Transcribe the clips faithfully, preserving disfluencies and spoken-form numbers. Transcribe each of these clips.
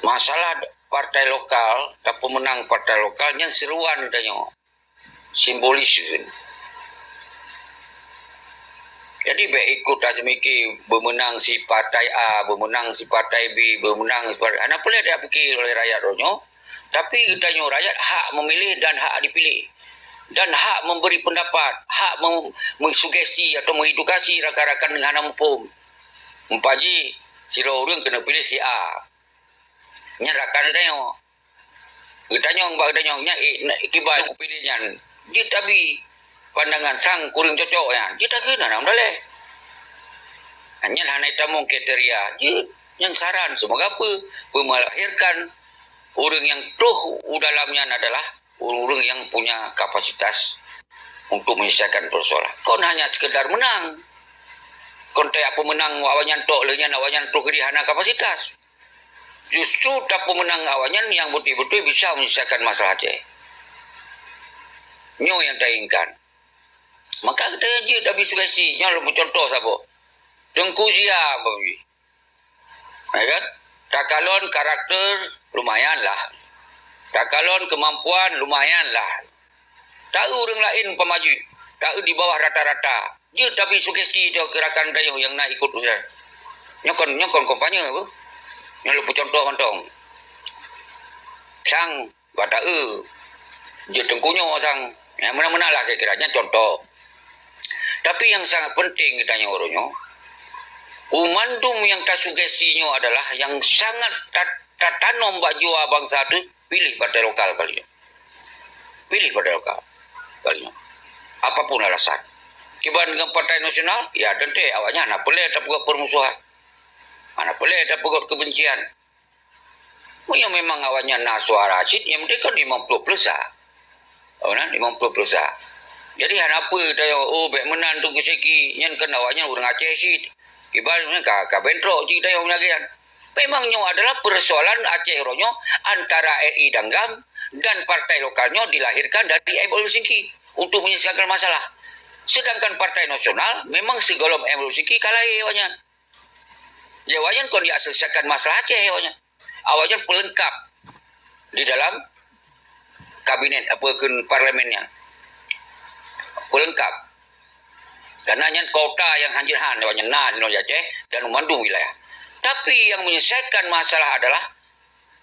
Masalah partai lokal, tapeumeunang partai lokal nyan seuruan tanyoe. Simbolis kheun. Jadi bèk ikut taseumiké beumeunang si partai A, beumeunang si partai B, beumeunang si partai, hana peureulèe tapike oleh rakyat roh nyoe. Tapi geutanyoe rakyat hak memilih dan hak dipilih. Dan hak memberi pendapat, hak mem-, mengsugesti atau mengedukasi rakan-rakan nyang hana muphom. Umpama jih, sidroe ureueng keuneuk piléh si A. Nyan rakan geutanyoe. Geutanyong bak geutanyoe, nyan, eh, na-, kiban kupiléh nyan. Jeuet tabi pandangan sang kureueng cocok nyan. Jeuet takheun hana meudaleh. Nyan hana tamong kriteria. Jeuet, nyan saran. Seumoga peu-, peumelahirkan ureueng nyang troh u dalam nyan adalah ureueng-ureueng nyang punya kapasitas untuk menyelesaikan persoalan. Kon hanya sekedar menang. Kon tajak peumeunang awaknyan tok, lheueh nyan awaknyan troh keudéh hana kapasitas. Justru tapeumeunang awaknyan nyang beutôi-beutôi bisa menyelesaikan masalah Aceh. Nyoe nyang tainginkan. Maka geutanyoe jeuet tabi sugesti. Nyoe lôn peucontoh saboh. Teungku Zia, umpama jih. Ya kan? Takalon karakter, lumayan lah. Takalon kemampuan, lumayan lah. Taeu ureueng laén umpama jih, taeu di bawah rata-rata. Jeuet tabi sugesti keu rakan geutanyoe nyang na ikut usaha. Nyoe kon, nyoe kon kampanye, beuh. Nyoe lôn peucontoh mantong. Sang, bak taeu. Jeuet teungku nyoe sang. Ya, meunan-meunan lah kira-kira. Nyan contoh. Tapi nyang sangat penting geutanyoe uroe nyoe, u mandum nyang tasugesti nyoe adalah nyang sangat ta-, tatanom bak jiwa bansa teuh, piléh partai lokal kali nyoe. Piléh partai lokal kali nyoe. Apapun alasan. Kiban ngon partai nasional, ya, teuntèe awaknyan hana peureulèe tapeugöt peurmusuhan. Hana peureulèe tapeugöt keubencian. Meunyoe memang awaknyan na suara cit, nyang penting kan limong ploh plus sa. Oh, na, limong ploh plus sa. Jadi, hana peue tanyoe, "Oh, bèk meunan Teungku Syeki, nyan kan awaknyan ureueng Aceh cit." Kiban nyan ka, ka bentrok cit tanyoe meunyoe lagèe nyan. Memang nyoe adalah persoalan Aceh uroe nyoe antara R I dan GAM dan partai lokal nyoe dilahirkan dari M O U Helsinki untuk menyelesaikan masalah. Sedangkan partai nasional memang sigohlom M O U Helsinki ka lahé awaknyan. Jadi awaknyan kon jak selesaikan masalah Aceh awaknyan. Awaknyan pelengkap di dalam kabinet, apa, kheun parlemen nyan. Pelengkap. Karena nyan kota nyang hanjeuet han awaknyan na sinoe di Aceh dan mandum wilayah. Tapi nyang menyelesaikan masalah adalah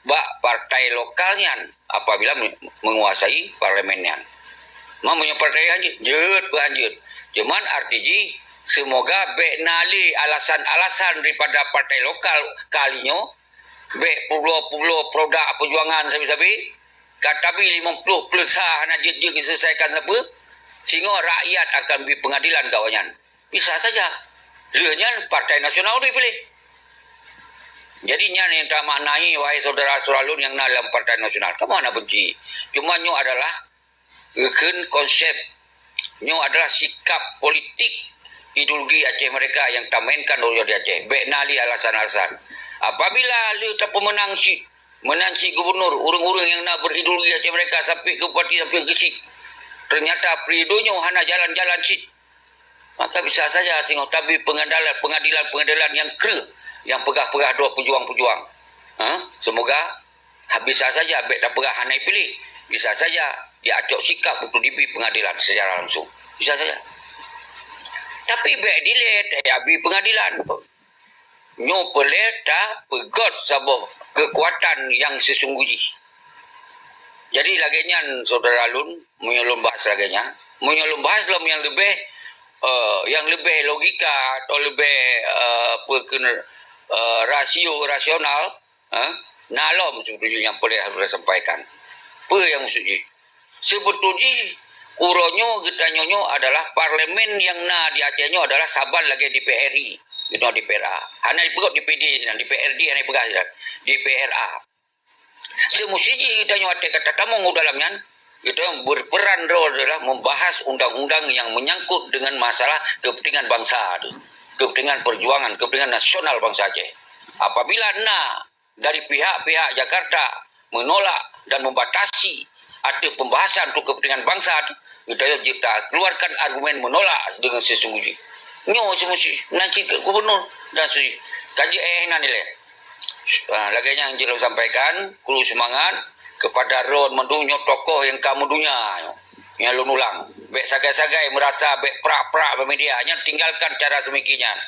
bak partai lokal nyan apabila me-, menguasai parlemen nyan. Ma meunyoe partai hanjeuet, jeuet peuhanjeuet. Cuman arti jih, semoga bèk na lé alasan-alasan daripada partai lokal kali nyoe, bèk publoe-publoe produk peujuangan sabe-sabe, ka tabi limong ploh plus sa hana jeuet-jeuet diselesaikan sapeue, singoh rakyat akan bri pengadilan keu awaknyan. Bisa saja. Lheueh nyan partai nasional dipilih. Jadi nyan nyang tamaknai, wahai syedara-syedara lôn nyang na lam partai nasional. Kamoe hana benci. Cuma nyoe adalah geukheun konsep. Nyoe adalah sikap politik ideologi Aceh Merdeka nyang tamainkan uroe di Aceh. Bèk na lé alasan-alasan. Apabila lheueh tapeumeunang cit, meunan cit gubernur, ureueng-ureueng nyang na berideologi Aceh Merdeka sampai ke bupati, sampai ke cit, ternyata periode nyoe hana jalan-jalan cit, maka bisa saja singoh tabi pengadilan, pengadilan-pengadilan nyang kreueh, nyang peugah-peugah droe peujuang-peujuang. Ha? Semoga ha, bisa saja bèk tapeugah hana piléh. Bisa saja diacok sikap untuk dibi pengadilan secara langsung. Bisa saja. Tapi bèk dilèe tabi pengadilan. Nyoe peureulèe tapeugöt saboh keukuatan nyang seusunggoh jih. Jadi lagèe nyan, syedara lôn, meunyoe lôn bahas lagèe nyan, meunyoe lôn bahas lom nyang leubeh, eh, nyang leubeh logika atau leubeh, eh, apa kheun, eh, rasio, rasional, eh, na lom seubeutôi jih nyang peureulèe harôh tasampaikan. Peue nyang maksud jih? Seubeutôi jih, uroe nyoe geutanyoe nyoe adalah parlemen nyang na di Aceh nyoe adalah saban lagèe D P R I, geutanyoe D P R A. Hana jipeugöt D P D sinan, D P R D hana jipeugah sinan, D P R A. Seumusti jih geutanyoe watèe ka tatamong u dalam nyan, geutanyoe berperan rol adalah membahas undang-undang yang menyangkut dengan masalah kepentingan bangsa tu, kepentingan perjuangan, kepentingan nasional bangsa Aceh. Apabila na dari pihak-pihak Jakarta menolak dan membatasi ateueh pembahasan untuk kepentingan bangsa tu, geutanyoe jeuet takeluarkan argumen menolak dengan sesungguh jih. Nyoe seumusti, meunan cit keu gubernur dan seterusnya. Ka jeuet eh nan ilèe. Ah, lagèe nyan jeuet lôn sampaikan, kru seumangat kepada droe mandum nyoe tokoh nyang ka meudunya nyoe. Nyang lôn ulang, bèk sagai-sagai meurasa bèk prak-prak bak media. Nyan tinggalkan cara seumiké nyan.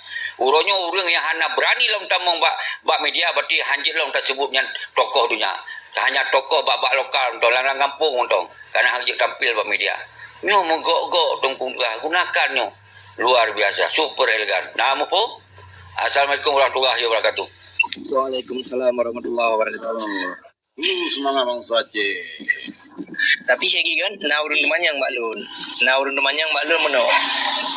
Uroe nyoe ureueng nyang hana beurani lom tamong bak, bak media, berarti hanjeuet lom taseubut nyan tokoh dunya. Hanya tokoh bak-bak lokal mantong, lam, lam gampông mantong, ka na hanjeuet tampil bak media. Nyoe meugok-gok Teungku Abdullah, gunakan nyoe. Luar biasa, super elegan. Na muphom? Assalamualaikum warahmatullahi wabarakatuh. Waalaikumsalam warahmatullahi wabarakatuh. Uh, semangat bangsa Aceh. Tapi Syekh Gigi kan, na ureueng teumanyong bak lôn. Na ureueng teumanyong bak lôn meunoe.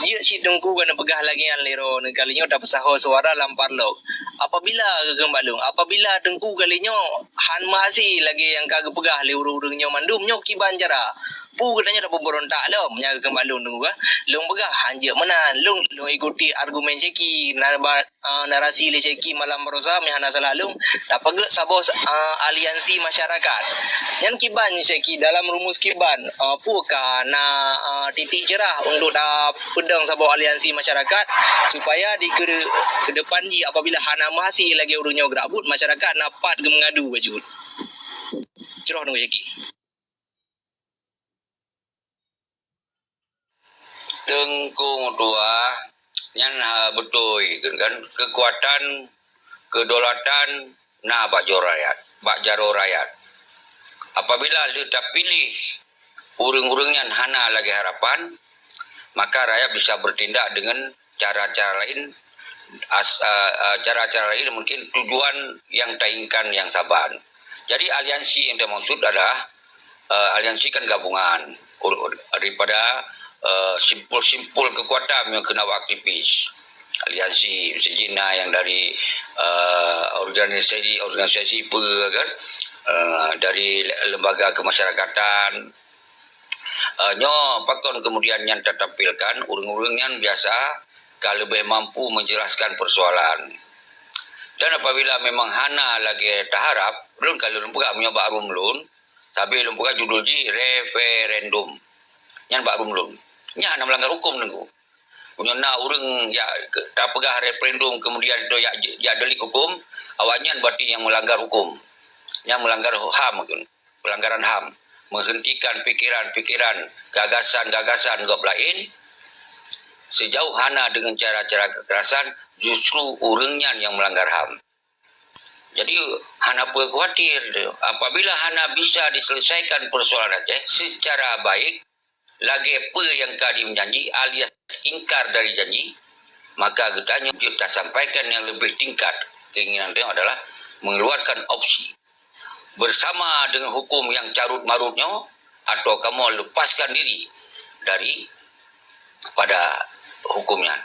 Jeuet cit Teungku ka neupeugah lagèe nyan lé droeneuh, kali nyoe tapeusaho suara lam parlok. Apabila geukheun bak lôn, apabila Teungku kali nyoe han meuhase lagèe nyang ka geupeugah lé ureueng-ureueng nyoe mandum, nyoe kiban cara. Peue geutanyoe tapeubeurontak lom, nyang geukheun bak lôn Teungku, eh? Lôn peugah hanjeuet meunan, lôn, lôn ikuti argumen Syekh Gigi, na ba-, ah, narasi lé Syekh Gigi malam baroesa, meuhana salah lôn, tapeugöt saboh, ah, aliansi masyarakat. Nyan kiban Syekh Gigi, dalam rumus kiban, ah, peue ka na, ah, titik cerah untuk tapeudong saboh aliansi masyarakat, supaya di keu-, keudepan jih apabila hana meuhase lagèe ureueng nyoe gerak buet, masyarakat na pat geumeungadu bacut. Cit droe Teungku Syekh Gigi. Teungku meutuah, nyan ha beutôi kan, keukuatan, kedaulatan na bak jaroe rakyat, bak jaroe rakyat. Apabila lheueh tapiléh ureueng-ureueng nyan hana lagèe harapan, maka rakyat bisa bertindak dengan cara-cara lain, as-, eh, eh, cara-cara lain mungkin tujuan yang tainginkan yang saban. Jadi aliansi yang dimaksud adalah, eh, aliansi kan gabungan ur-, ur-, daripada, eh, simpul-simpul kekuatan yang kena aktivis. Aliansi, misalnya yang dari, eh, organisasi, organisasi apa kan, eh, dari le-, lembaga kemasyarakatan, Eh, nyoe pakon kemudian nyan tatampilkan ureueng-ureueng nyan biasa ka leubeh mampu menjelaskan persoalan. Dan apabila memang hana lagèe taharap, lôn ka lôn peugah meunyoe bak room lôn, sabe lôn peugah judul jih referendum. Nyan bak room lôn. Nyan hana melanggar hukum Teungku. Meunyoe na ureueng jak ke-, tapeugah referendum kemudian tu jak, jak delik hukum, awaknyan berarti nyang melanggar hukum. Nyang melanggar HAM mungkin. Pelanggaran HAM, menghentikan pikiran-pikiran, gagasan-gagasan gob laén, sejauh hana dengan cara-cara kekerasan, justru ureueng nyan nyang melanggar HAM. Jadi, hana peue khawatir tu. Apabila hana bisa diselesaikan persoalan Aceh secara baik, lagèe peue nyang ka jijanji alias ingkar dari janji, maka geutanyoe jeuet tasampaikan nyang leubeh tingkat. Keinginan tanyoe adalah mengeluarkan opsi bersama dengan hukum nyang carut-marut nyoe, atau kamoe lepaskan diri daripada hukum nyan.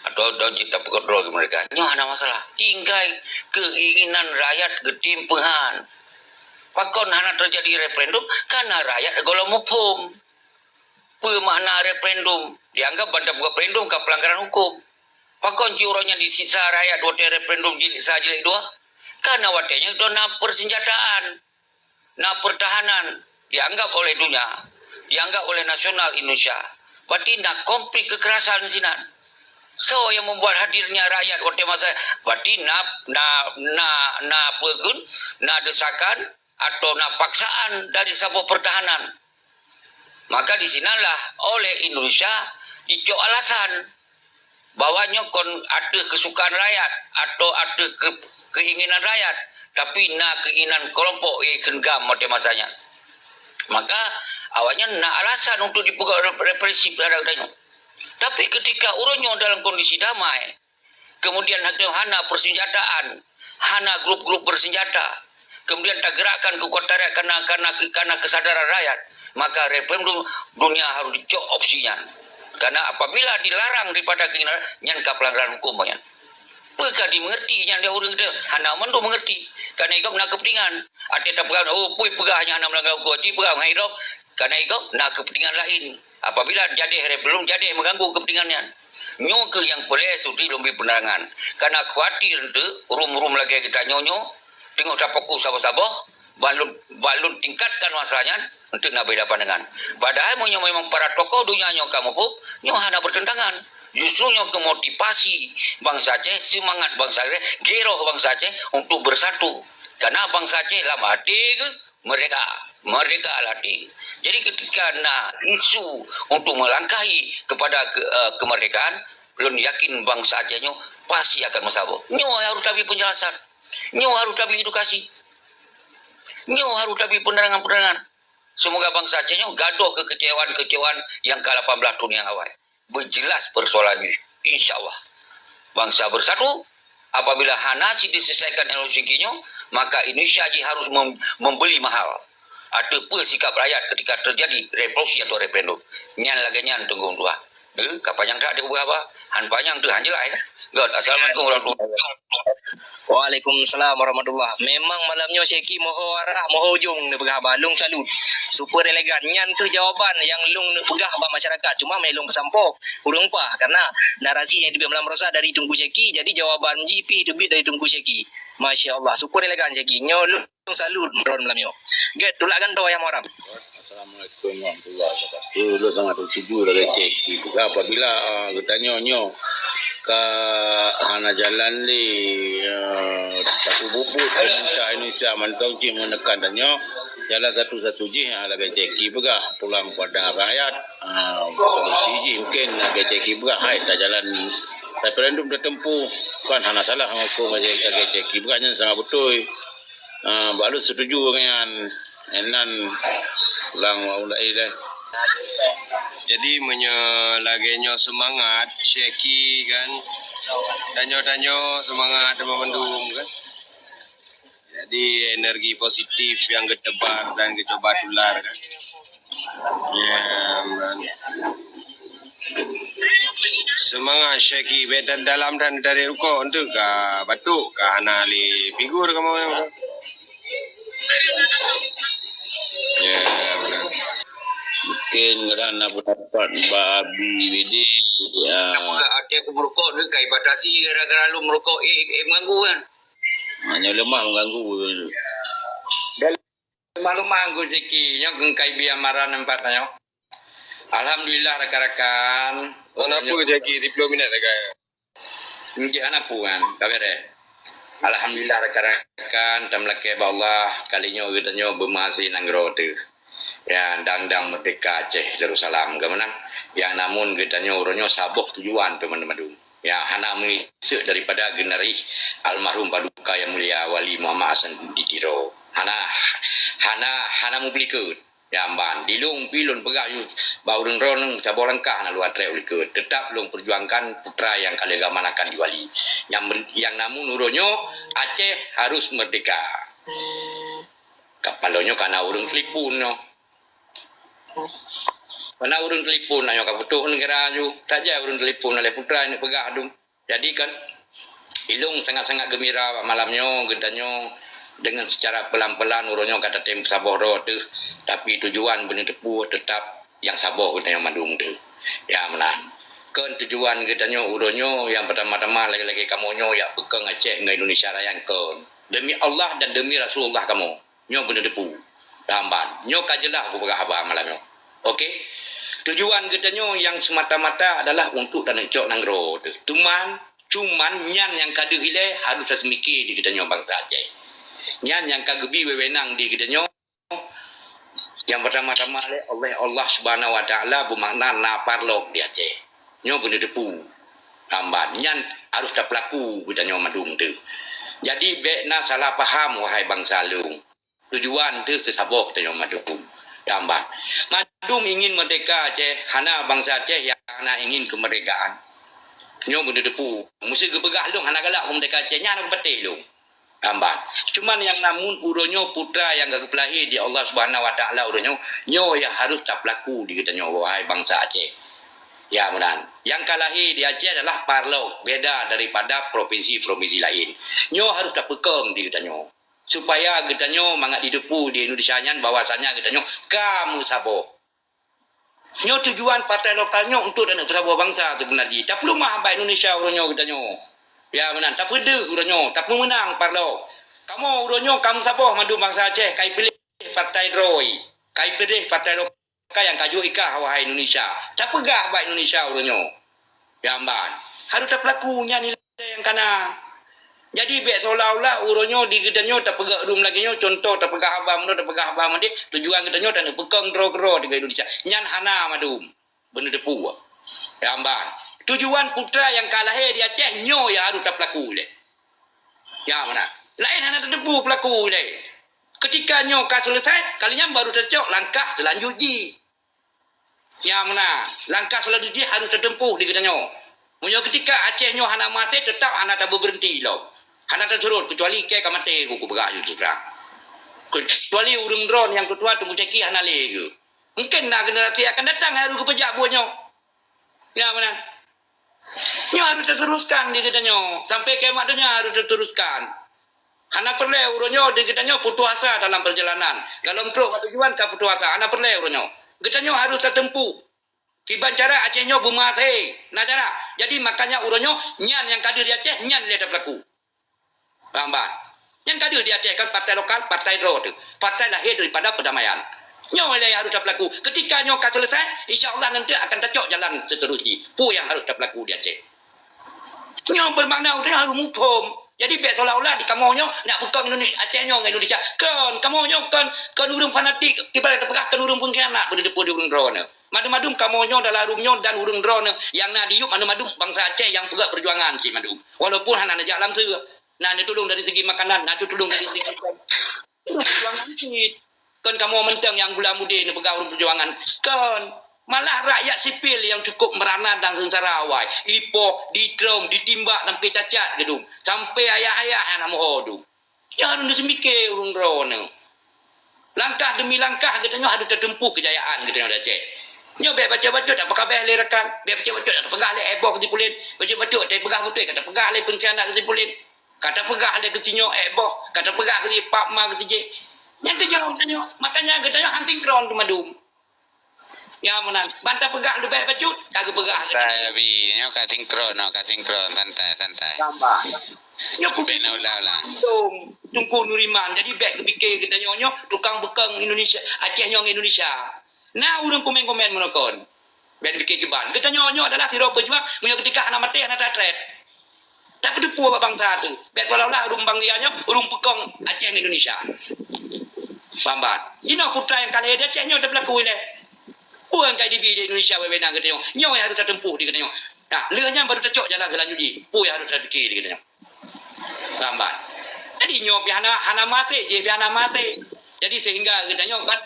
Atau, atau jeuet tapeugöt droe keu mereka. Nyoe hana masalah. Tinggai keinginan rakyat geutim peuhan. Pakon hana teujadi referendum? Karena rakyat gohlom muphom peue makna referendum. Dianggap ban tapeugöt referendum ka pelanggaran hukum. Pakon cit uroe nyan disiksa rakyat watèe referendum jilid sa jilid dua? Karena watèe nyan na persenjataan, na pertahanan, dianggap oleh dunia, dianggap oleh nasional Indonesia. Berarti na konflik kekerasan sinan. Soe nyang membuat hadirnya rakyat watèe masa, berarti na, na, na, na apa gun, na desakan atau na paksaan dari saboh pertahanan. Maka di sinanlah oleh Indonesia dicok alasan bahwa nyoe kon ateueh kesukaan rakyat atau ateueh ke-, keinginan rakyat, tapi na keinginan kelompok, eh, kheun GAM watèe masa nyan. Maka awaknyan na alasan untuk dipeugöt rep-, represif terhadap geutanyoe. Tapi ketika ureueng nyoe dalam kondisi damai, kemudian hana persenjataan, hana grup-grup bersenjata, kemudian tagerakkan kekuatan rakyat karena, karena, karena kesadaran rakyat, maka referendum dunia harus dicok opsi nyan. Karena apabila dilarang daripada keinginan, nyan ka pelanggaran hukum nyan. Peue ka dimengerti nyan lé ureueng teuh? Hana mandum mengerti. Karena igop na kepentingan. Até tapeugah, "Oh, peue peugah nyan hana melanggar hukum." Até peugah ngon idop, karena igop na kepentingan lain. Apabila jadi referendum, jadi mengganggu kepentingan nyan. Nyoe keuh nyang peureulèe sudi lôn bri penerangan. Karena khawatir teuh rum-rum lagèe geutanyoe nyoe teungoh tafokus saboh-saboh, ban lôn, ban lôn tingkatkan masalah nyan, enteuk na beda pandangan. Padahai meunyoe memang para tokoh donya nyoe ka muphom, nyoe hana bertentangan. Justru nyoe keu motivasi bansa Aceh, seumangat bansa Aceh, giroh bansa Aceh untuk bersatu. Karena bansa Aceh lam até geuh merdeka, merdeka lam até. Jadi ketika na isu untuk melangkahi kepada ke, eh, kemerdekaan, lôn yakin bansa Aceh nyoe pasti akan meusaboh. Nyoe harus tabri penjelasan. Nyoe harus tabri edukasi. Nyoe harus tabri penerangan-penerangan. Semoga bansa Aceh nyoe gadôh kekecewaan-kekecewaan nyang ka lapan belas thon nyang awai. Beujeulaih peusoalan jih, insya Allah. Bansa bersatu, apabila hana cit diselesaikan L O C K nyoe, maka Indonesia jih harus mem-, membeli mahal. Ateueh peue sikap rakyat ketika terjadi revolusi atau referendum. Nyan lagèe nyan Teungku Tuha. Eh, ka panyang that di peugah haba. Han panyang teuh, han jeulaih, eh. Göt. Assalamualaikum warahmatullahi wabarakatuh. Waalaikumsalam warahmatullah. Memang malam nyoe Syeki moho arah, moho ujong neupeugah haba. Lôn salut. Super elegan. Nyan keuh jawaban nyang lôn neupeugah bak masyarakat. Cuma meunan lôn peusampoe, ureueng pah. Karena narasi nyang teubiet malam baroesa dari Teungku Syeki, jadi jawaban jih pih teubiet dari Teungku Syeki. Masya Allah. Super elegan Syeki. Nyoe lôn Salut droen malam nyoe. Gèt, tulak gantoe Ayah Muharram. Assalamualaikum warahmatullahi wabarakatuh. Lôn sangat setuju lagèe Syeki. Apabila, ah, geutanyoe nyoe ka hana jalan lé, ah, tapeubuet-buet pemerintah Indonesia mantong jih menekan tanyoe, jalan satu-satu jih, ah, lagèe Syeki peugah, pulang pada rakyat. Ah, solusi jih mungkin lagèe Syeki peugah, hai, tajalan referendum tatempuh, kan hana salah meuhukôm lagèe Syeki peugah, nyan sangat beutôi. Ah, bak lôn setuju ngon nyan. Inan ulang wa ulai deh. Jadi meunyoe lagèe nyoe seumangat, Syeki kan, tanyoe-tanyoe seumangat teuma mandum kan. Jadi energi positif nyang geutebar dan geucuba tular kan. Ya, man. Seumangat Syeki, bèk dan dalam dan dari rukok untuk ka batuk ka hana lé figur kamoe. Ya, man. Mungkin kadang na pendapat bak Abi Widi, ya. Até aku merokok ni kai batasi gara-gara lu merokok, eh, eh, mengganggu kan. Ha, nyoe leumah mengganggu. Dan lemah-lemah ku Syeki, nyoe keukai biar marah nampak nyoe. Alhamdulillah rakan-rakan. Hana peue Syeki, siplôh minèt sagai. Nyoe hana peue kan, tapi deh. Alhamdulillah rakan-rakan, tameulakèe bak Allah, kali nyoe geutanyoe beumeuhasé nanggroe teuh. Ya, dang-dang merdeka Aceh Darussalam, ka meunan. Yang namun geutanyoe uroe nyoe saboh tujuan teuh mandum-mandum. Ya, hana meuiseuk daripada generasi almarhum Paduka Yang Mulia Wali Muhammad Hasan di Tiro. Hana, hana, hana meupeulikeut. Ya, ban. Di lôn pih lôn peugah yue bak ureueng droeneuh saboh langkah hana lôn atrek ulikot. Tetap lôn perjuangkan putra yang ka lheueh geuamanakan di Wali. Yang ben-, yang namun uroe nyoe Aceh harus merdeka. Kapalo nyoe kana ureueng telepon nyoe. Kana ureueng telepon nyoe ka putôh neugara ju. Saja ureueng telepon oleh putra nyoe peugah dum. Jadi kan, ilong sangat-sangat gembira bak malam nyoe, geutanyoe dengan secara pelan-pelan uroe nyoe ka tatem saboh droe teuh, tapi tujuan beuneuteupeu tetap nyang saboh geutanyoe mandum teuh. Ya, meunan. Kon tujuan geutanyoe uroe nyoe nyang peutama-tama lagèe-lagèe kamoe nyoe jak peukong Aceh ngon Indonesia Raya kon. Demi Allah dan demi Rasulullah kamoe. Nyoe beuneuteupeu. Lamban. Nyoe ka jeulaih kupeugah haba malam nyoe. Oke? Tujuan geutanyoe nyang semata-mata adalah untuk taneucok nanggroe teuh. Cuman, cuman nyan nyang ka deuh ilèe harôh taseumiké di geutanyoe bansa Aceh. Nyan nyang ka geubi wewenang di geutanyoe. Nyang peutama-tama lé Allah, Allah Subhanahu Wa Taala beumakna na parlok di Aceh. Nyoe beuneuteupeu. Lamban. Nyan harôh tapeulaku geutanyoe mandum teuh. Jadi, bèk na salah paham, wahai bansa lôn. Tujuan teuh teusaboh tanyoe mandum. Lamban. Mandum ingin merdeka Aceh, hana bansa Aceh nyang hana ingin kemerdekaan. Nyoe beuneuteupeu. Meuseu geupeugah lôn hana galak merdeka Aceh, nyan hana geupatéh lôn. Lamban. Cuman nyang namun uroe nyoe putra nyang ka geupeulahé di Allah Subhanahu Wa Taala uroe nyoe, nyoe nyang harôh tapeulaku di geutanyoe wahai bansa Aceh. Ya, meunan. Nyang ka lahé di Aceh adalah parlok, beda daripada provinsi-provinsi laén. Nyoe harôh tapeukong di geutanyoe. Supaya geutanyoe mangat jiteupeu di Indonesia nyan bahwasanya geutanyoe ka meusaboh. Nyoe tujuan partai lokal nyoe untuk taneuk peusaboh bansa seubeuna jih. Tapeuleumah bak Indonesia uroe nyoe geutanyoe. Ya, meunan, tapeudeuh uroe nyoe, tapeumeunang parlok. Kamoe uroe nyoe ka meusaboh mandum bansa Aceh, ka ipiléh partai droe, ka ipiléh partai lokal. Ka nyang ka jok ikah, wahai Indonesia. Tapeugah bak Indonesia uroe nyoe. Jamban. Harôh tapeulaku nyan ilée nyang kana. Jadi bék seolah-olah uroe nyoe di geutanyoe tapeugah dum lagée nyoe, contoh tapeugah haba meunoe, tapeugah haba meudeh, tujuan geutanyoe taneuk peukong droe-droe di Indonesia. Nyan hana mandum. Beuneuteupeu. Jamban. Tujuan putra nyang ka lahé di Aceh nyoe nyang harôh tapeulaku ilée. Nyang meunan. Laén hana tateupeu peulaku ilée. Keutika nyoe ka seuleusai, kali nyan baru tacok langkah seulanjut jih. Nyang meunan, langkah seulanjut jih harôh tateumpuh di geutanyoe. Meunyoe keutika Aceh nyoe hana maté, teutap hana tabeubeureuenti lom. Hana tasurot, keucuali kée ka maté, ku kupeugah jih terang. Keucuali ureuëng droe nyang tutoe Teungku Zaki hana lé geuh. Mungken na generasi akan datang nyang harôh geupeujak buet nyoe. Nyang meunan. Nyoe harôh teuteruskan di geutanyoe. Sampai kiamat donya harôh teuteruskan. Hana peureulée uroe nyoe di geutanyoe putus asa dalam perjalanan. Golom trok bak tujuan ka putus asa, hana peureulée uroe nyoe. Geutanyoe harôh tateumpuh. Kiban cara Aceh nyoe beumaté, na cara. Jadi makanya uroe nyoe nyan nyang ka deuh di Aceh, nyan ilée tapeulaku. Paham, bah? Nyan ka deuh di Aceh kan partai lokal, partai droe teuh. Partai lahé daripada perdamaian. Nyoe ilée harôh tapeulaku. Keutika nyoe ka seuleusai, insya Allah nanti akan tacok jalan seuterus jih. Peue nyang harôh tapeulaku di Aceh. Nyoe beumakna ureuëng harôh muphom. Jadi bék seolah-olah di kamoe nyoe nak peukong Indonesia, Aceh nyoe ngon Indonesia. Kon, kamoe nyoe kon, kon ureuëng fanatik, ibarat tapeugah kon ureuëng pengkhianat, beuneuteupeu di ureuëng droeneuh. Mandum-mandum kamoe nyoe dalam rumoh nyoe dan ureuëng droeneuh nyang na di yup mandum-mandum bansa Aceh nyang peugét peujuangan cit mandum. Walaupun hana neujak lam seue. Na neutulông dari segi makanan, na neutulông dari segi Peujuangan cit. Kon kamoe mantong nyang gula mudé neupeugah ureuëng peujuangan. Kon. Malah rakyat sipil nyang cukup meurana dan seungsara awai. Ipoh, ditrom, ditimbak sampai cacat geudum. Sampai ayah-ayah nyang na meuho dum. Nyan harôh neuseumiké ureuëng droeneuh. Langkah demi langkah geutanyoe harôh tateumpuh keujayaan geutanyoe di Aceh. Nyoe bék bacut-bacut tapeukabeh lé rakan. Bék bacut-bacut tapeugah lé éh boh keu si pulen. Bacut-bacut tapeugah beutôi ka tapeugah lé pengkhianat keu si pulen. Ka tapeugah lé keu si nyoe éh boh, ka tapeugah keu si pap ma keu si jéh. Nyang keujaweueb tanyoe, makanya geutanyoe han sinkron teuma dum. Nyang meunan, ban tapeugah leubeh bacut, ka geupeugah keu Santai, Abi. Nyoe ka sinkron, nyoe ka sinkron. Santai, santai. Tambah. Nyoe kubu Bina ulang-ulang. Dong, Teungku Nuriman. Jadi bék geupike geutanyoe nyoe tukang beukong Indonesia, Aceh nyoe ngon Indonesia. Na ureuëng komen-komen meunoe kon. Bék pike kiban. Geutanyoe nyoe adalah sidroe peujuang, meunyoe geutika hana maté, hana tatrét. Tapeuteupeue bak bansa teuh. Bék seolah-olah ureuëng bansa nyoe, ureuëng peukong Aceh ngon Indonesia. Paham, bah? Jinoe putra nyang ka lahé di Aceh nyoe tapeulaku ilée. Peue nyang ka dibi di Indonesia wéh-wéh na geutanyoe. Nyoe nyang harôh tateumpuh di geutanyoe. Nah, lheueh nyan baru tacok jalan seulanjut jih. Peue nyang harôh tapiké di geutanyoe. Paham, bah? Jadi nyoe pih hana, hana maté, jih pih hana maté. Jadi sehingga geutanyoe kan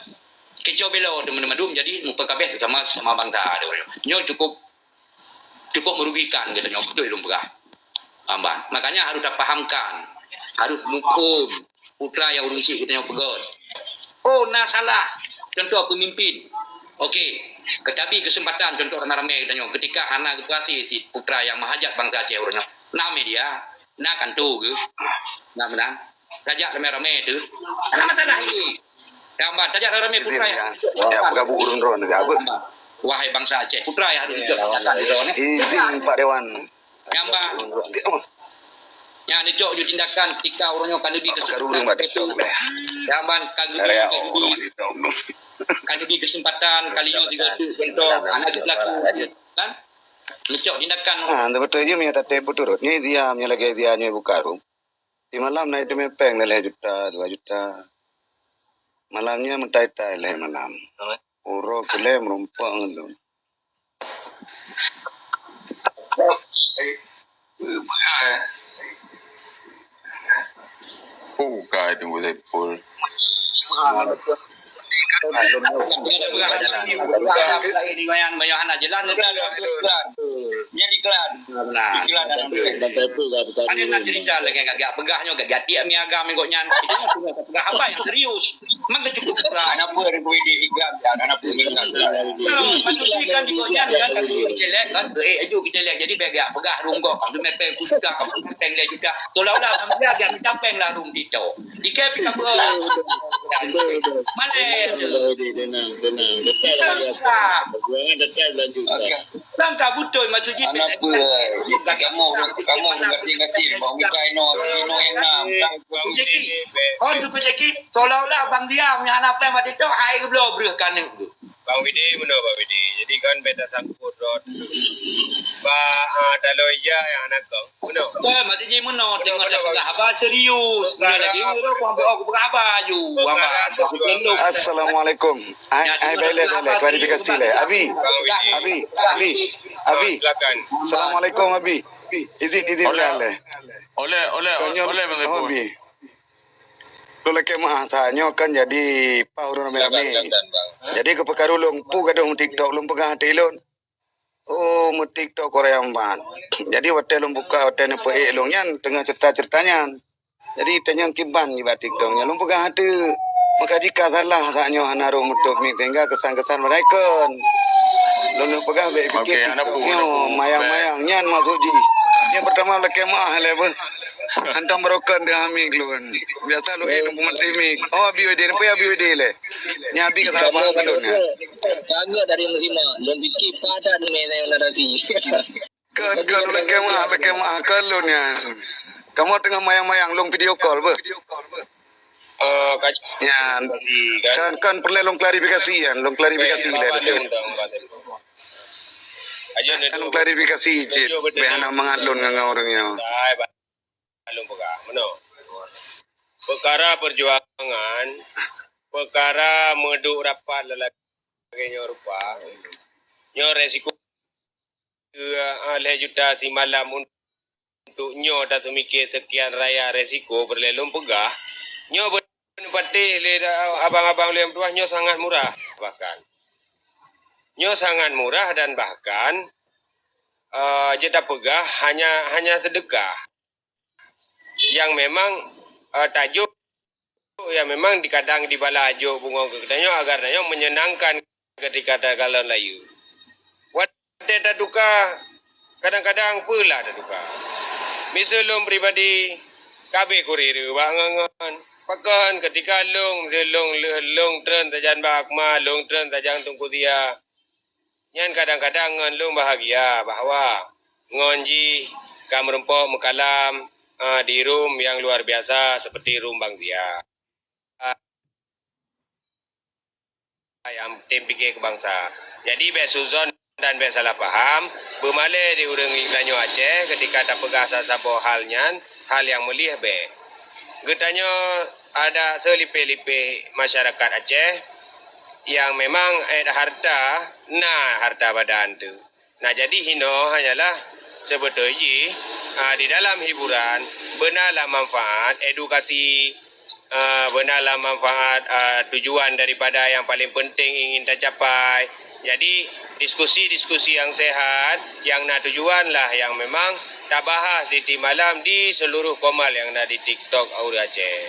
keucoe belo teuma-teuma dum, jadi meupeukabeh sesama, sesama bansa. Nyoe cukup, cukup merugikan geutanyoe, beutôi lôn peugah. Paham, bah? Makanya harôh tapahamkan, harôh muphom putra nyang ureuëng syik geutanyoe peugét. Oh, na salah. Contoh peumimpin. Oke, keutabi keuseumpatan contoh ramé-ramé geutanyoe. Keutika hana geupeuhase si putra nyang meuhajat bansa Aceh uroe nyoe. Na media, na kantô geuh. Na meunan. Tajak ramé-ramé teuh. Hana masalah lé. Nyang ban tajak ramé-ramé putra nyang. Wah, peugah bu ureuëng droe nyoe, apa? Wahai bansa Aceh, putra nyang harôh dijok tindakan di droe nyoe. Izin Pak Dewan. Nyang ban. Nyang dijok ju tindakan keutika ureuëng nyoe ka neubi keu. Nyang ban ka neubi, ka neubi, ka neubi keuseumpatan kali nyoe tiga tu contoh hana geupeukaku kan? Neucok tindakan. Ah, beutôi jih meunyoe tatem beuturot. Nyoe Zia, meunyoe lagée Zia nyoe buka ruh. Simalam na iteumé péng lhée juta, dua juta. Malam nyan meutai-tai lhée malam. Uroe keu lhée meurumpok ngon lôn. Oh, ka itu Saiful. Nyan iklan. Nah, iklan dalam duit. Ada nak cerita lagi agak peugah nyoe, agak tiap mi agam gobnyan. Itu nyoe peugah haba nyang serius. Maka cukup kurang. Kenapa dia iklan? Kenapa dia iklan? Maksud saya kan di gobnyan kan, kan kita celek kan, eh, aju kita lihat. Jadi baik agak peugah runggok, kamu mepeng juta, kamu mepeng lhée juta. Seolah-olah bang dia agak minta péng lah rung dito. Di K P K. Malée. Tenang, tenang, tenang. Betul lah. Perjuangan tetap lanjutkan. Okey. Kan ka beutôi maksud jih. Anak pun, kamu, kamu ngasih-ngasih, bang, bukan ino, ino yang enam. Teungku Zaki. Oh, Teungku Zaki, seolah-olah bang dia punya anak pen waktu tu hai geubloe breuh ka aneuk tu. Bang Widi, meunoe Bang Widi. Jadi kan beta sangkut rot. Ba, ah, taloe ija nyang aneuk kong. Meunoe. Betul, masih ji meunoe, tengok dah peugah haba serius. Meunoe lagi, uroe aku ambek aku peugah haba aju. Haba, aku peulendong. Assalamualaikum. Ai, ai, baik leh, baik leh. Klarifikasi leh. Abi, Abi, Abi, Abi. Silakan. Assalamualaikum, Abi. Izin, izin leh. Oleh, oleh, oleh, Abi. Lôn lakèe meu'ah, saat nyoe kan jadi paih ureueng ramé-ramé. Silakan, silakan, Bang. Jadi keu peukaru lôn, peue gadôh meutiktok, lôn peugah ateueh lôn. Oh, meutiktok Korea Empat. Jadi watèe lôn buka, watèe neupeuék lôn nyan, teungoh ceurita-ceurita nyan. Jadi tanyong kiban nibak TikTok nyan, lôn peugah ateueh. Maka jika salah saat nyoe hana rhot meutôp mic sehingga kesan-kesan meuraikon. Lôn peugah bèk pike TikTok nyoe mayang-mayang nyan maksud jih. Nyang peurtama lakèe meu'ah lé beuh. Hantom barokon deuh mic lôn. Biasa lôn ék lôn peumaté mic. Oh, Abi Widi, peue Abi Widi lé? Nyan Abi ka salah paham lôn nyan. Kagak dari musima, lôn pike padat mé narasi. Kon, kon, lakèe meu'ah, lakèe meu'ah, kon lôn nyan. Kamoe teungoh mayang-mayang, lôn video call beuh. Oh, ka- nyan. Kan, kan peureulèe lôn klarifikasi nyan, lôn klarifikasi lé beutôi. Kan lôn klarifikasi cit, bèk hana mangat lôn ngon ureueng nyoe. Lôn peugah, meunoe. Peukara peujuangan, peukara meuduek rapat lagèe nyoe rupa, nyoe resiko, eh, lhèe juta simalam untuk nyoe taseumiké seukian raya resiko peureulèe lôn peugah. Nyoe beuneupatéh lé abang-abang lôn meutuah, nyoe sangat murah bahkan. Nyoe sangat murah dan bahkan, eh, jeuet tapeugah hanya, hanya seudeukah. Nyang memang, eh, tajok, nyang memang dikadang dibalah jok bungong keu geutanyoe agar tanyoe menyenangkan ketika takalon layeue. Watèe tatuka, kadang-kadang peulah tatuka. Miseue lôn pribadi, ka abéh kureure bak ngon-ngon. Pakon ketika lôn, miseue lôn, lôn treun sajan bak Akmal, lôn treun sajan Teungku Zia. Nyan kadang-kadang ngon lôn bahagia bahwa ngon jih ka meurumpok meukalam, a, di room nyang luar biasa seperti room Bang Zia. A, nyang tem pike keu bansa. Jadi bèk suzon dan bèk salah paham, beumalèe di ureueng tanyoe Aceh ketika tapeugah saboh hal nyan, hal nyang mulia bèk. Geutanyoe adak seulipeh-lipeh masyarakat Aceh nyang memang ét harta, na harta badan teuh. Nah, jadi hinoe hanyalah seubeutôi jih, a, di dalam hiburan, beuna lah manfaat edukasi, a, beuna lah manfaat, a, tujuan daripada nyang paleng peunteng ingin tacapai. Jadi, diskusi-diskusi nyang sehat, nyang na tujuan lah nyang memang tabahas di tiep malam di seuluruh komal nyang na di TikTok Aura Aceh.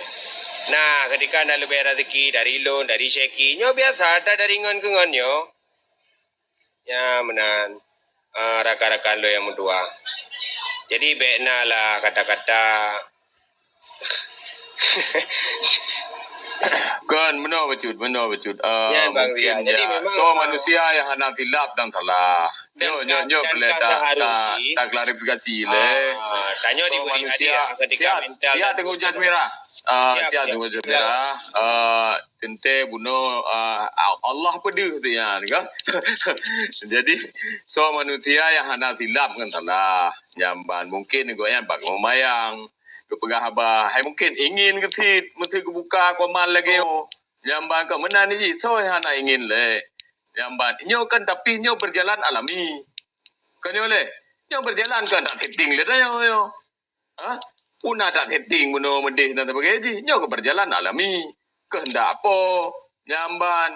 Nah, ketika na leubeh raseuki dari lôn, dari Syeki, nyoe biasa that dari ngon keu ngon nyoe. Nyan meunan, a, rakan-rakan lôn nyang meutuah. Jadi, bèk na lah kata-kata. Kon, meunoe bacut, meunoe bacut. A, nyan, Bang Ria. Jadi, memang, soe a, manusia nyang hana silap dan salah. Nyoe, nyoe, nyoe peureulèe ta-, ta-, taklarifikasi lé. A, tanyoe diberi hadiah ketika mental dan teungoh jas mirah. A, siap, siap, teungoh jas mirah. A, teuntèe bunoe, a, Allah peudeuh tu nyan, kan? Jadi, soe manusia nyang hana silap ngon salah, nyan ban mungken gobnyan bak geumayang, geupeugah haba, hai mungken ingin geusit, meusti geubuka komal lagèe nyoe. Nyan ban keu meunan jih, soe nyang hana ingin lé. Nyan ban, nyoe kan, tapi nyoe berjalan alami. Kon nyoe lé, nyoe berjalan kan tak setting lé tanyoe nyoe. Ha? Peue na that setting bunoe meudeh dan sebagainya jih. Nyoe keuh berjalan alami. Keuheundak po, nyan ban.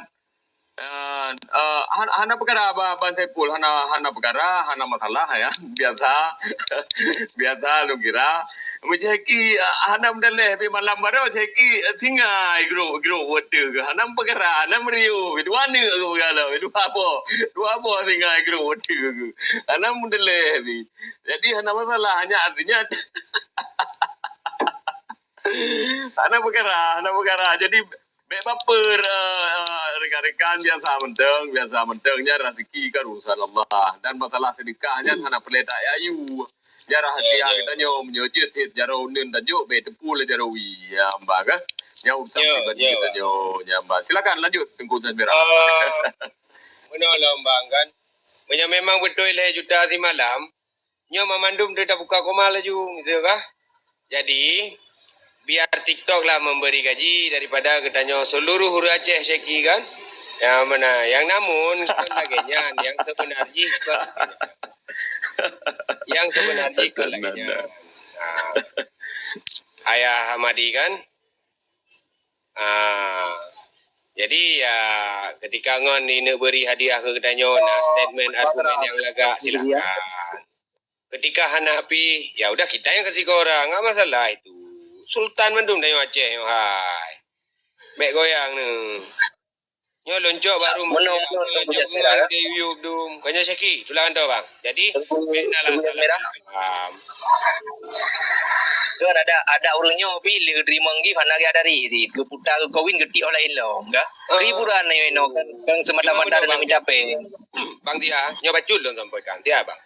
Nyan, eh, han-, hana peukara ba-, Bang Saipul, hana, hana peukara, hana masalah, ya. Biasa. Biasa lôn kira. Meucehki, eh, hana meudaléh, tapi malam baroe cehki, eh, singai grup, grup water keuh. Hana peukara, hana meuriuh. Dua aneuk keuh peugah lom, dua boh. Dua boh singai grup water keuh. Hana meudaléh, tapi. Jadi hana masalah, hanya artinya hana peukara, hana peukara. Jadi bèk baper, eh, rekan-rekan, biasa mantong, biasa mantong. Nyan raseuki kan urusan Allah. Dan masalah sedekah nyan hana peureulèe tayayu. Nyan rahasia geutanyoe, meunyoe jeuet jaroe uneun tajok, bèk teupeu lé jaroe wie. Ya, mba kan? Nyan urusan pribadi geutanyoe, ya, mba. Silakan lanjut, Teungku Zazmira. Eh, Meunoe lom bang kan. Meunyoe memang beutôi lhèe juta simalam, nyoe mamandum teutab buka koma laju, gitu kah? Jadi, biar TikTok lah memberi gaji daripada geutanyoe seluruh ureueng Aceh syeki kan. Yang mana, yang namun kon lagèe nyan, yang sebenar jih kon, yang sebenar jih kon lagèe nyan. Nah, Ayah Hamadi kan. Ah, jadi ya ketika ngon ineuk beri hadiah keu geutanyoe na statement argumen yang lagak, silakan. Ketika hana pi, ya udah kita yang kasih ke orang, nggak masalah itu. Sultan mandum tanyoe Aceh nyoe hai. Bèk goyang ni. Nyoe lôn cok baru meunoe, meunoe lôn cok bunga lagèe yub dum. Kanya syeki, tulang anto bang. Jadi bèk na lah. Paham. Kan ada, ada ureueng nyoe pi lé teurimong gif hana geujak dari sit. Geuputa geukawin geutik orang lain lom, ka? Hiburan nyoe inoe kan, kan semata-mata deungon minta pèng. Bang Tia, nyoe bacut lôn sampaikan. Tia bang.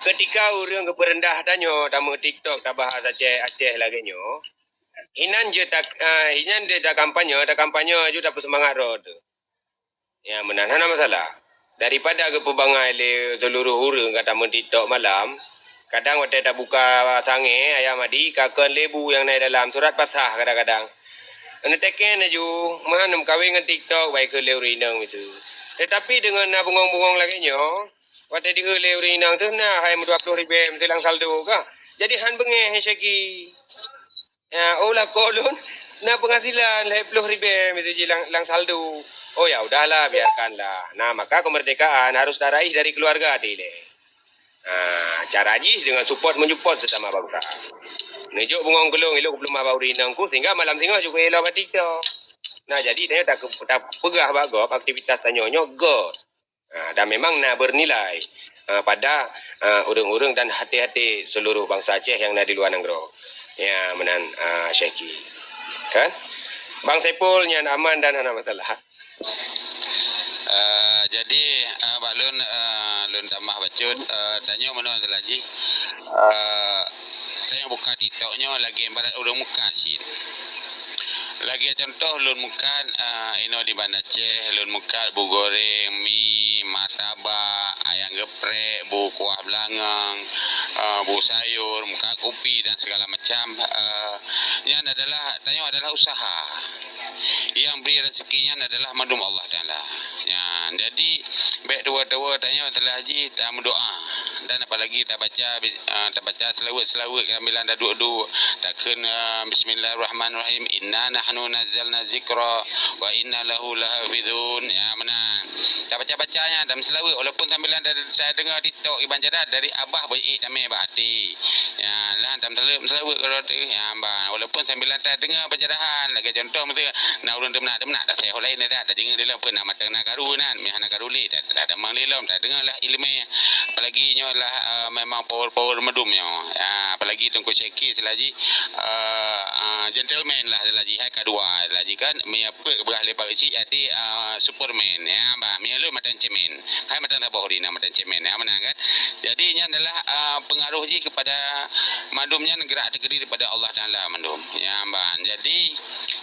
Ketika ureueng geupeurendah tanyoe, tameu TikTok, tabahas Aceh, Aceh lagèe nyoe. Inan je tak, ah, inan je tak kampanye, tak kampanye ju tak peusemangat roh tu. Ya, meunan hana masalah. Daripada geupeubangai lé seluruh ureueng ka tameu TikTok malam, kadang watèe tabuka sangè ayam adi, ka kon lebu nyang na dalam surat pasah kadang-kadang. Neuteukén laju, meuhan neumeukawen ngon TikTok, baikheun lé ureueng inong itu. Tetapi deungon na bungong-bungong lagèe nyoe, watèe dieu lé ureueng inong tu na hai meudua ploh ribèe meusilang saldo kah. Jadi han beungèh syeki. Ya, oh lakoe lôn na penghasilan lhèe ploh ribèe miseue jih lam, lam saldo. Oh ya udahlah, biarkanlah. Nah, maka kemerdekaan harus taraih dari keluarga dilèe. Nah, cara jih dengan support menyupport sesama bangsa. Neujok bungong keu lôn ilok peuleumah bak ureueng inong ku sehingga malam singoh jukuk ilok bak TikTok. Nah, jadi tanyoe tak, tak peugah bak gob aktivitas tanyoe nyoe göt. Ha, dan memang na bernilai, ha, pada, ha, ureueng-ureueng dan hati-hati seluruh bangsa Aceh yang na di luar nanggroe. Ya, meunan, ha, Syeki. Kan? Bang Saipul nyan aman dan hana masalah. Eh, jadi, eh, bak lôn, eh, lôn tamah bacut, eh, tanyoe meunoe laju. Eh, tanyoe buka TikTok nyoe lagèe ibarat ureueng mukat cit. Lagèe contoh lôn mukat, eh, inoe di Banda Aceh, lôn mukat bu goreng, mi, martabak, ayam geprek, bu kuah beulangong, eh, bu sayur, mukat kupi dan segala macam. Eh, nyan adalah, tanyoe adalah usaha. Yang beri rezeki nyan adalah mandum Allah Taala. Nyan, jadi, bèk tuwoe-tuwoe tanyoe telah jih tameudoa. Dan apalagi tabaca, eh, tabaca selawat-selawat sambilan taduek-duek. Takheun, eh, Bismillahirrahmanirrahim. Inna nahnu nazzalna dzikra wa inna lahu lahafizun. Ya, meunan. Tabaca-baca nyan, tameuselawat walaupun sambilan ta-, tadeungoe TikTok iban cadat dari abah beuék tamè bak até. Ya, lah tameuselawat, selawat keudroe teuh. Ya, bah, walaupun sambilan tadeungoe pencerahan, lagèe contoh miseue na ureueng teumeunak-teumeunak, tasayang laén dah, tajingok lé lom peue na mata na karu nan, meuhana karu lé, ta-, ta-, tamong lé lom, tadeungoe lah ileumèe. Apalagi nyoe lah, eh, memang power-power meudum nyoe. Ya, apalagi Teungku Syeki selaju, eh, eh, gentleman lah selaju, hai kadua selaju kan, meunyoe peuet beurah lé Pak Geuchik, até, eh, Superman. Ya, bah, meunyoe lôn matan cemen. Hai matan saboh di na matan cemen. Ya, meunan kan? Jadi, nyan adalah, ah, pengaruh jih kepada mandum nyan gerak teukeudi daripada Allah Taala mandum. Ya, ban. Jadi,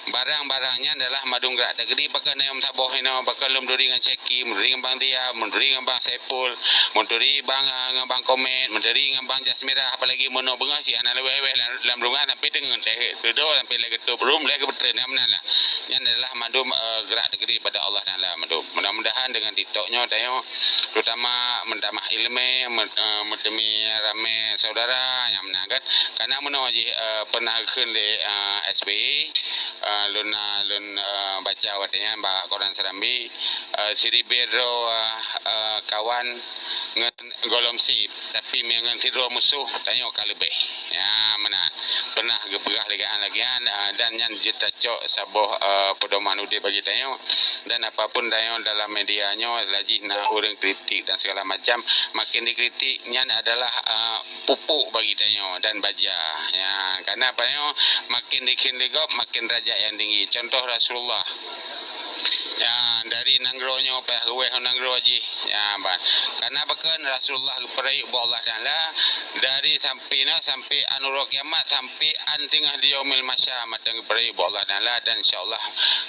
barang-barang nyan adalah mandum gerak teukeudi, pakon na nyang saboh inoe, pakon lôn meuturi ngon Syeki, meuturi ngon Bang Tia, meuturi ngon Bang Saipul, meuturi Bang, ah, ngon Bang Komet, meuturi ngon Bang Jas Mirah, apalagi meunoe beungoh cit hana leweh-leweh lam, lam rumoh sampai deungon teuh, teudoh sampai lagèe geutup rum, lagèe geupeutreun, ya, meunan lah. Nyan adalah mandum, eh, gerak teukeudi daripada Allah Taala mandum. Mudah-mudahan dengan TikTok nyoe tanyoe, terutama meutamah ileumèe, meu-, eh, meuteumèe ramè saudara nyang meunan kan. Karena meunoe jih, eh, pernah geukheun lé, eh, S B Y, eh, lôn na lôn, eh, baca watèe nyan bak koran Serambi, eh, siribèe droe, eh, kawan ngon gohlom sép, tapi meunyoe ngon sidroe musoh, tanyoe ka leubeh. Ya, meunan. Pernah geupeugah lagèe nyan, lagèe nyan, eh, dan nyan jeuet tacok saboh, eh, peudoman udép bagi tanyoe. Dan apapun tanyoe dalam media nyoe, laju na ureueng kritik dan segala macam, makin dikritik, nyan adalah, eh, pupuk bagi tanyoe dan baja. Ya, karena apa nyoe, makin dikheun lé gob, makin derajat nyang tinggi. Contoh Rasulullah. Ya, dari nanggroe nyoe payah luweh nanggroe jih. Ya, ban. Karena pakon Rasulullah geupeurayeuk bak Allah Taala dari sampai na, sampai an uroe kiamat, sampai an teungoh di yaumil mahsyar mantong geupeurayeuk bak Allah Taala dan insya Allah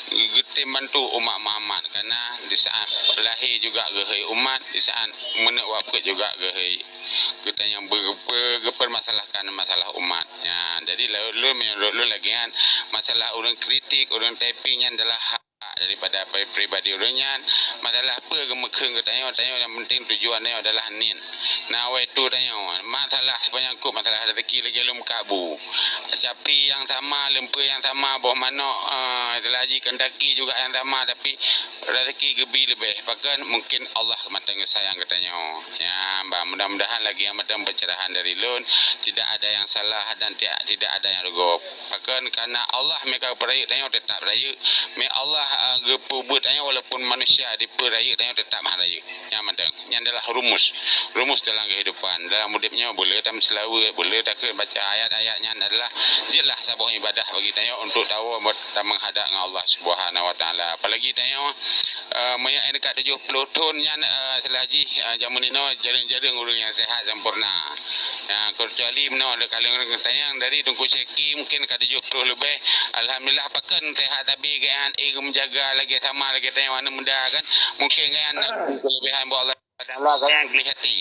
geutem bantu umat Muhammad. Karena di saat lahé juga geuhôi umat, di saat meuneuk wafeuet juga geuhôi. Geutanyoe geupe-, geupermasalahkan masalah umat. Ya, jadi lalu menurut lôn lagi kan masalah ureuëng kritik, ureuëng typing nyan adalah daripada pri-, pribadi ureuëng nyan. Masalah peue geumeukheun geutanyoe, tanyoe yang penting tujuan tanyoe adalah niet. Nawaitu tanyoe. Masalah penyangkut masalah rezeki lagée lom kabu. Sapi yang sama, lempe yang sama, boh manok, eh, itulah ji kehendaki juga yang sama, tapi rezeki geubi leubeh. Pakon mungkin Allah mantong geusayang geutanyoe. Ya, bah, mudah-mudahan lagi yang mantong pencerahan dari lôn, tidak ada yang salah dan ti-, tidak ada yang rugoe. Pakon karena Allah meuka peurayeuk tanyoe tetap rayeuk. Mé Allah, ah, geupeubuet tanyoe walaupun manusia dipeurayeuk tanyoe tetap hana rayeuk. Nyan mantong. Nyan adalah rumus. Rumus dalam kehidupan. Dalam udeb nyoe boleh tameuseulaweuet, boleh takheun baca ayat-ayat nyan adalah jeulaih saboh ibadah bagi tanyoe untuk tawoe tameuhadap ngon Allah Subhanahu Wa Taala. Apalagi tanyoe, eh, meunyo dekat tujoh ploh thon nyan, eh, seulaji, eh, jameun inoe jareueng-jareueng ureuëng nyang sehat sempurna. Ya, kecuali meunoe lé kaleng tanyong dari Teungku Syeki mungkin ka tujoh ploh leubeh. Alhamdulillah, pakon sehat sabe geuan, eh, geumenjaga lagée sama lagée tanyong aneuk muda kan. Mungkin geuan na keulebihan buet Allah Taala geuan gleh hati.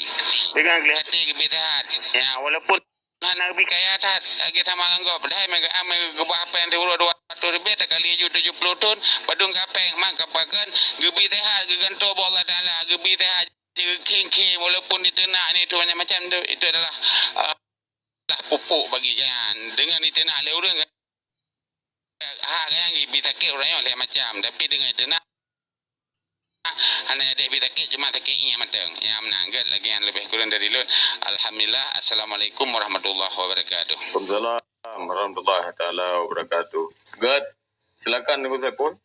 Dengan gleh hati geubi sehat. Ya, walaupun hana geubi kaya that, lagée sama ngon gob. Padahai meuga-, meugeubah péng siuroe dua ratus leubeh takali ju tujoh ploh thon, padum ka péng, maka pakon geubi sehat, geugantoe buet Allah Taala, geubi sehat. Jikheun-kheun walaupun diteunak ni tu macam-macam tu, itu adalah, ah, adalah pupuk bagi geuan. Deungon diteunak lé ureuëng, hak geuan bisa sakét ureuëng nyoe lé macam, tapi deungon diteunak hana jadi bisa sakét, cuma sakét ié mantong. Ya, meunan gét lagée nyan leubeh kurang dari lôn. Alhamdulillah. Assalamualaikum warahmatullahi wabarakatuh. Waalaikumsalam warahmatullahi taala wabarakatuh. Gét, silakan Teungku Saiful.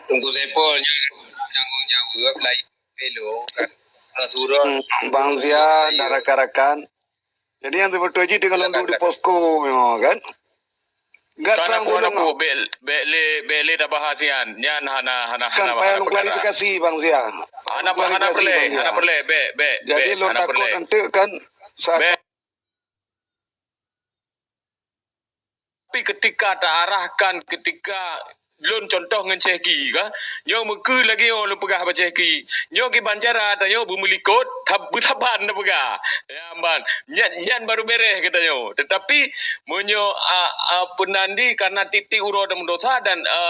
Teungku Saiful nyoe tanggung jaweueb laén pelo kan. Rasulullah. Hmm, Bang Zia dan rakan-rakan. Jadi yang sebetul jih dengan silakan, untuk di posko nyoe kan. Enggak kan terang aku, aku bek, bek le, bek le dah bahas nyan. Nyan hana, hana, kan hana, payah hana perkara. Klarifikasi Bang Zia. Hana, hana perle, hana perle, bek, bek. Jadi bek, lôn hana takut perle. Nanti kan saat bek. Tapi ketika taarahkan, ketika lôn contoh ngon Syekh Ki ka, nyoe meukeue lagée nyoe lôn peugah bak Syekh Ki. Nyoe kiban cara tanyoe beumeulikot, tab-, beutaban tapeugah. Ya, ban. Nyan, nyan baru bereh geutanyoe. Tetapi meunyoe, a, a, peunandi karena tieb-tieb uroe dan meudosa dan, a,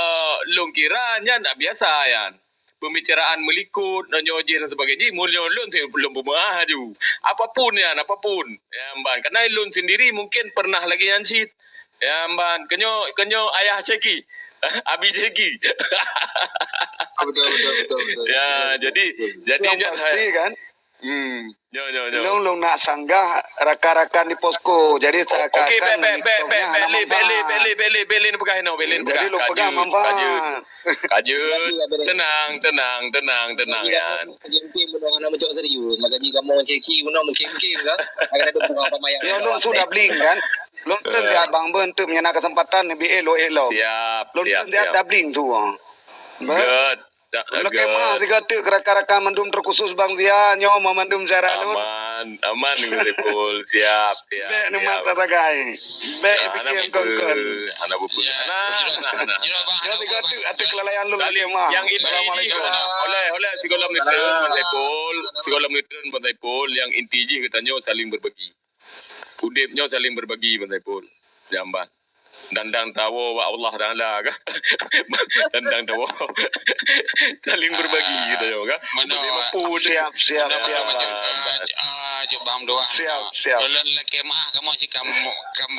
lôn kira nyan biasa nyan. Pembicaraan meulikot, nyoe jih dan sebagainya, meunyoe lôn si-, lôn peumeu'ah aju. Apapun nyan, apapun. Ya, ban. Karena lôn sendiri mungkin pernah lagée nyan cit. Ya, ban. Keunyoe, keunyoe ayah Syekh Ki. Abi Syekh Ki. Betul, betul, betul, betul. Ya, betul, jadi, betul. Jadi yang nyan pasti hai-, kan? Hmm. Nyoe, nyoe, nyoe. Lôn, lôn nak sanggah rakan-rakan di posko. Jadi, o-, okey, seakan-akan bek, bek, bek, bek, bek, hana bek, bek, manfaat. Bek, bek, bek, bek, bek, bek, bek, peugah inoe, bek, bek, jadi, peugah. Lôn peugah manfaat. Kajut, kajut. Tenang, tenang, tenang, tenang, ya. Mungkin meunoe hana meucok serius. Maka jih kamoe ceki meunoe mungkin-mungkin kan. Akan ada bunga pamayang. Ya, lôn sudah bling kan. Lôn teuntèe abang beuntèe meunyoe na keuseumpatan neubi elok-elok. Siap, siap, siap. Lôn teuntèe tabling tu. Good. Lakèe meu'ah sigoe teuk keu rakan-rakan mandum, terkhusus Bang Zia nyoe mandum syedara lôn. Aman, aman Teungku Saiful. Siap, siap, siap. Bèk neumat sagai. Bèk neupiké kon-kon. Hana buku. Ya. Hana, hana, hana. Nyoe sigoe teuk ateueh kelalaian lôn lakèe meu'ah. Assalamualaikum. Oleh, oleh sigohlom neutreun Bang Saiful. Sigohlom neutreun Bang Saiful. Nyang inti jih geutanyoe saling berbagi. Udép nyoe saling berbagi, Bang Saiful. Jamban. Dandang tawoe bak Allah Taala, kan? Dandang tawoe. Saling berbagi, ah, geutanyoe, kan? Meunoe. Siap, siap, siap, Bang. Ah, jok bang doa. Siap, siap. Ulôn lakèe meu'ah, kamoe cit kam, kam